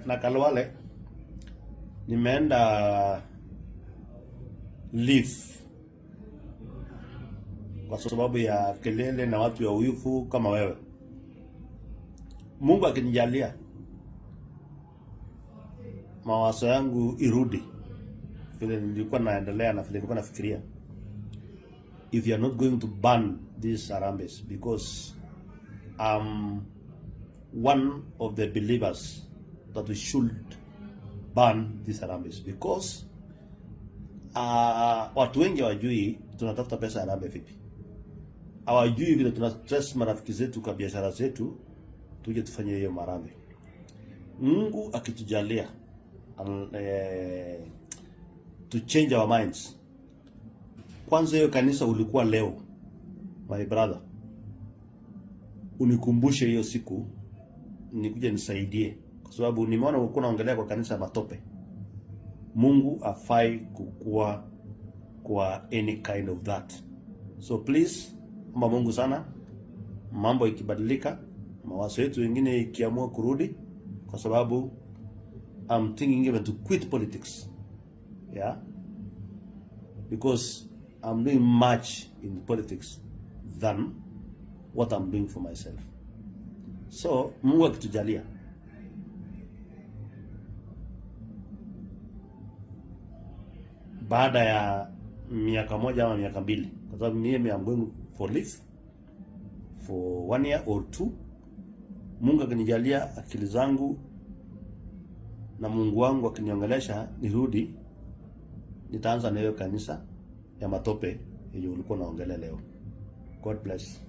Na Khalwale nimeenda leave kwa sababu ya kelele na watu ya wivu kama wewe. Mungu akinijalia mawazo yangu irudi vile nilikuwa naendelea na vile nilikuwa nafikiria, if you are not going to ban these Harambees, because I'm one of the believers that we should ban these Harambees, because watu wengi hawajui tunatafuta pesa ya harambee vipi, hawajui vile tuna stress marafiki zetu kwa biashara zetu tuje tufanye hiyo harambee. Mungu akitujalia to change our minds. Kwanza hiyo kanisa ulikuwa leo, my brother, unikumbushe hiyo siku nikuje nisaidie, kwa sababu nimeona ulikuwa unaongelea kwa kanisa ya matope. Mungu afai kukua kwa any kind of that, so please omba Mungu sana, mambo ikibadilika, mawazo yetu wengine ikiamua kurudi, kwa sababu I'm thinking even to quit politics, yeah, because I'm doing much in politics than what I'm doing for myself. So Mungu akitujalia baada ya miaka moja ama miaka 2, kwa sababu mimi I'm going for leave for one year or two. Mungu akinijalia akili zangu na Mungu wangu akiniongelesha nirudi, nitaanza na hiyo kanisa ya matope yenye ulikuwa unaongelea leo. God bless.